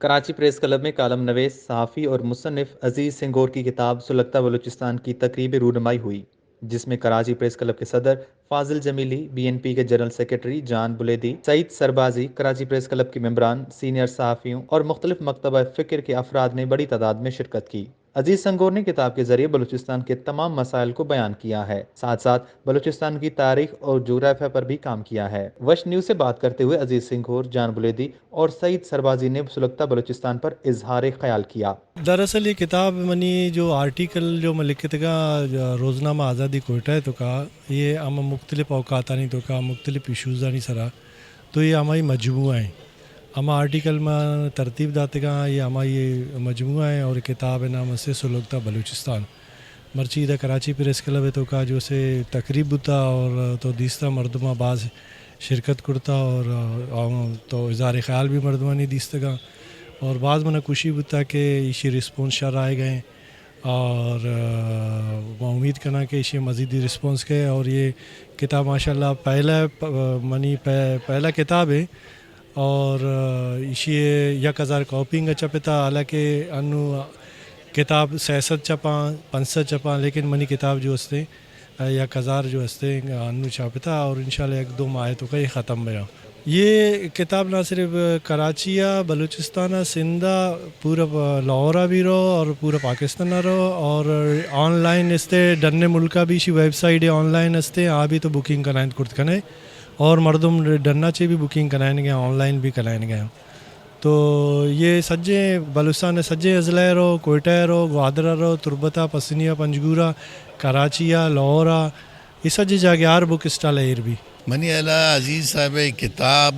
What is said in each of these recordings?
Karachi press club میں کالم نویس، صحافی اور مصنف عزیز سنگھور کی کتاب سلگتا بلوچستان کی تقریبی رونمائی ہوئی، جس میں کراچی پریس کلب کے صدر فاضل جمیلی، بی این پی کے جنرل سیکرٹری جان بلیدی، سعید سربازی، کراچی پریس کلب کے ممبران، سینئر صحافیوں اور مختلف مکتبہ فکر کے افراد نے بڑی تعداد میں شرکت کی۔ عزیز سنگھور نے کتاب کے ذریعے بلوچستان کے تمام مسائل کو بیان کیا ہے، ساتھ ساتھ بلوچستان کی تاریخ اور جغرافیہ پر بھی کام کیا ہے۔ وش نیوز سے بات کرتے ہوئے عزیز سنگھور، جان بلیدی اور سعید سربازی نے سلگتا بلوچستان پر اظہار خیال کیا۔ دراصل یہ کتاب منی جو آرٹیکل جو من لکھتگا روزنامہ آزادی کوئٹہ توکا، یہ ہم مختلف اوقاتانی توکا مختلف ایشوزانی سرا، تو یہ ہمائی مجموعہ ہیں۔ ہما آرٹیکل ما ترتیب داتگا، یہ ہمائی مجموعہ ہیں اور کتاب نام سے سلگتا بلوچستان۔ مرچی ادا کراچی پریس کلب توکا جو سے تقریب بوتا اور تو دیستا مردماں باز شرکت کرتا اور، آ، تو اظہار خیال بھی مردمانی دیستگا اور باز منا خوشی بوتا کہ ایشی رسپانس شر آئے گئے اور، آ، میں امید کناں کہ ایشی مزید رسپانس گئے اور یہ کتاب ماشاءاللہ پہلا پ-، منی پہ-، پہلا کتاب ہے اور، آ، ایشی یک ہزار کاپی انگا چپتا، حالانکہ انو کتاب سئے سد چپاں، پنچ سد چپاں، لیکن منی کتاب جو ہستے، آ، یک ہزار جو ہستے، انو چاپتا اور انشاءاللہ یک دو ماہ توکا یہ ختم بیا۔ یہ کتاب نہ صرف کراچی آ، بلوچستان آ، سندھ آ، پورا لاہور آ بھی رو اور پورا پاکستان آ رو اور آن لائن استے، ڈن ملک آ بھی ایشی ویب سائٹ آن لائن استے، آ بھی تو بکنگ کنائیں کرت کنے اور مردم ڈنا چے بھی بکنگ کنائیں گے، آن لائن بھی کنائیں گے۔ تو یہ سجے بلوچستان ء سجے اضلاع ء رو، کوئٹہ ء رو، گوادر ء رو، تربت ء، پسنی ء، پنجگور ء، کراچی ء، لاہور ء، یہ سجے جاگہ ہر بک اسٹال ء ایر بی۔ منی ہیالا عزیز صاحب ء کتاب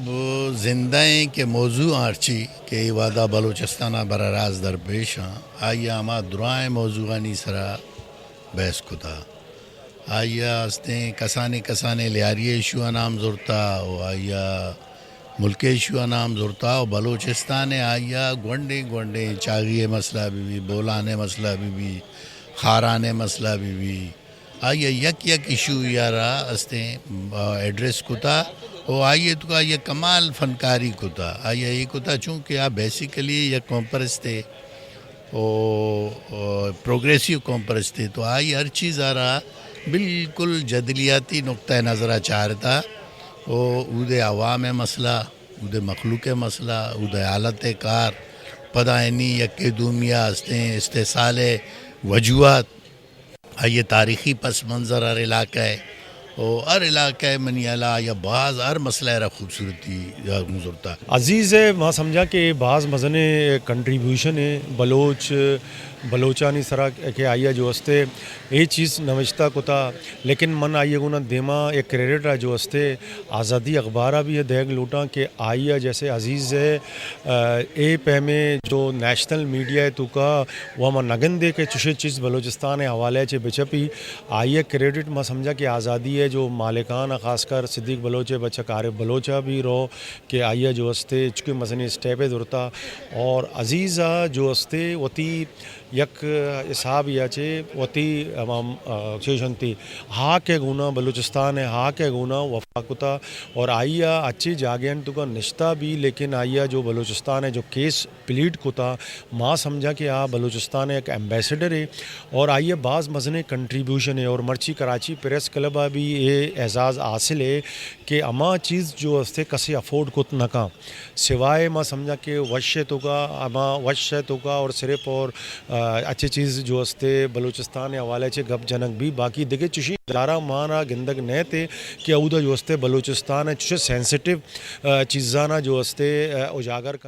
زندہ ایں کہ موضوع آرچی کہ اے وہدا بلوچستان ء براہ راست درپیش آں، آئی ء ہما درائیں موضوعانی سرا بحث کتا۔ آئی ء استیں کسانیں کسانیں لیاری ایشو ء نام زرتا و آئی ء ملک ء ایشو ء نام زرتا و بلوچستان ء آئی ء گونڈیں گونڈیں چاغی ء مسئلہ بہ بی، بولان ء مسئلہ بہ بی، خاران ء مسئلہ بہ بی، آئی ء یک یک ایشو ء را استیں، آ، ایڈریس کتا و آئی ء توکا آئی ء کمال فنکاری کتا۔ آئی ء اے کتا چونکہ آ بیسیکلی یک قوم پرستے و، و پروگریسیو قوم پرستے، تو آئی ہر چیز ء را بالکل جدلیاتی نقطہ نظر ء چارتا و اودے عوام ء مسئلہ، اودے مخلوق ء مسئلہ، اودے حالت ء کار، پدا انی یکے دومی ء استیں استحصال ء وجوہات، آئی ء تاریخی پس منظر ہر علاقہ ء و ہر علاقہ ء منی ہیالا آئی ء باز ہر مسئلہ ء را خوبصورتی ء گوں زرتا۔ عزیز ء ما سمجھاں کہ باز مزنیں کنٹریبیوشن ء بلوچ، بلوچانی سرا کہ آئی ء جو استے اے چیز نوشتہ کتا، لیکن من آئی ء گونا دیما ایک کریڈٹ ء جو استے آزادی اخبار ء بھی دیگ لوٹاں کہ آئی ء جیسے عزیز ء، آ، اے پیمیں جو نیشنل میڈیا ء توکا و ہما نگندے کہ چشیں چیز بلوچستان ء حوالہ ء چہ بچپی، آئی ء کریڈٹ ما سمجھا کہ آزادی ء جو مالکان ء خاص کر صدیق بلوچ ء بچک عارف بلوچ ء بھی رو کہ آئی ء جو استے چکے مزنیں اسٹیپ ء زرتا اور عزیز ء جو استے وتی یک حساب یا چہ وتی ہما، آ، چیش انتی ہاک ء گونا، بلوچستان ء ہاک ء گونا وفا کتا اور آئی ء اچے جاگہانی توکا نشتا بھی، لیکن آئی ء جو بلوچستان ء جو کیس پلیڈ کتا، ما سمجھا کہ آ بلوچستان ء یک ایمبیسڈر ہے اور آئی ء باز مزنیں کنٹریبیوشن ہے اور مرچی کراچی پریس کلب ء بھی اے اعزاز حاصل ہے کہ ہما چیز جو استے کسے افورڈ کت نہ کن۔ سوائے ما سمجھا کہ وش ء توکا، ہما وش ء توکا اور صرف اور، آ، اچھے چیز جو استے بلوچستان ء حوالہ چہ گپ جنگ بھی، باقی دگہ چشیں ادارہ مارا گندگ نہ تے کہ اودا جو استے بلوچستان ء چشیں سینسٹیو، آ، چیزانا جو استے، آ، اجاگر کن۔